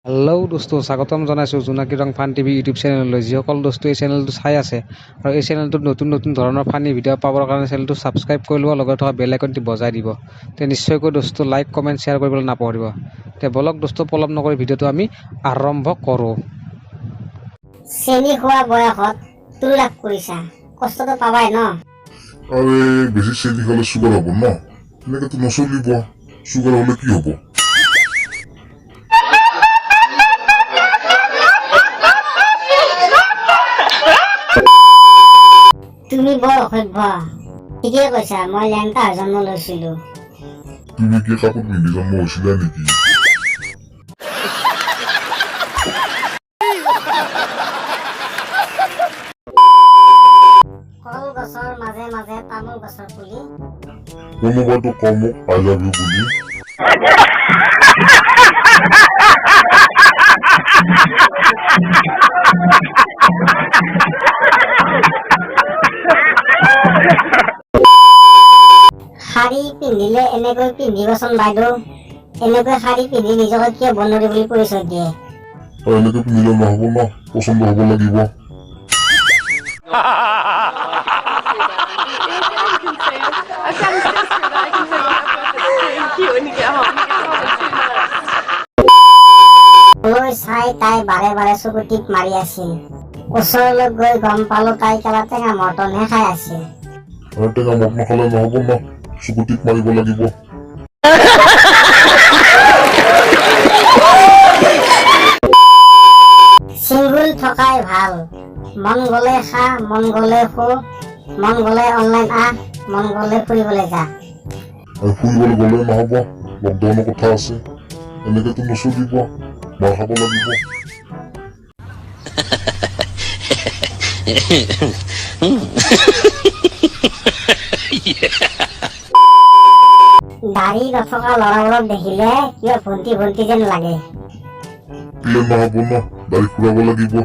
Hello' দোস্ত, স্বাগতম জনাইছোঁ জোনাকী ৰং ফান টিভি ইউটিউব চেনেললৈ। যিসকল দোস্ত এই চেনেলটো চাই আছে আৰু এই চেনেলটোত নতুন নতুন ধৰণৰ ফানী ভিডিঅ' পাবৰ কাৰণে চেনেলটো ছাবস্ক্ৰাইব কৰি ল'ব, লগতে থকা বেল আইকনটি বজাই দিব। তে নিশ্চয়কৈ দোস্ত লাইক, কমেণ্ট, শ্বেয়াৰ কৰিবলৈ নাপাহৰিব। তে বলক দোস্ত, পলম নকৰি ভিডিঅ'টো আমি আৰম্ভ কৰোঁ। চেনি খোৱা বয়সত তুৰ লাভ কৰিছা, কষ্টটো পাবাই ন। আৰে বেছি চেনি খালে চুগাৰ হ'ব ন, এনেকেতো নচলিব। চুগাৰ হ'লে কি হ'ব? তুমি বৰ অসভ্য। ঠিকেই কৈছা, মই লেংটা হৈ জন্ম লৈছিলো। তুমি কি কাপোৰ পিন্ধি জন্ম হৈছিলা নেকি? কল গছৰ মাজে মাজে তামোল গছৰ পুলি। কোনোবাটো কওঁ মোক I love you বুলি। শাৰী পিন্ধিলে এনেকৈ পিন্ধিবচোন বাইদেউ। এনেকৈ শাৰী পিন্ধি নিজকে কিয় বনৰী বুলি পৰিচয় দিয়ে? আৰু এনেকৈ পিন্ধিলে নহ'ব ন, পচন্দ হ'ব লাগিব। I've got a sister that I can hook you up with. It's very cute when you get home. You get home in 2 months. লৈ চাই তাই বাৰে বাৰে চকু টিপ মাৰি আছিল। ওচৰলৈ গৈ গম পালো তাই কেলা টেঙা মৰ্টনহে খাই আছিল। আৰু টেঙা মদ নাখালে নহ'ব ন, চকু টিপ মাৰিব লাগিব। চিংগুল থকাই ভাল। মন গলে খা, মন গলে শু, মন গলে অনলাইন আহ, মন গলে ফুৰিবলৈ যা। আৰু ফুৰিবলৈ গ'লে নহ'ব, লকডাউনৰ কথা আছে। এনেকেতো নচলিব, মাৰ খাব লাগিব। দাড়ি নথকা ল'ৰাবোৰক দেখিলে কিবা ভণ্টি ভণ্টি যেন লাগে। নহ'ব ন, দাড়ি খুৰাব লাগিব।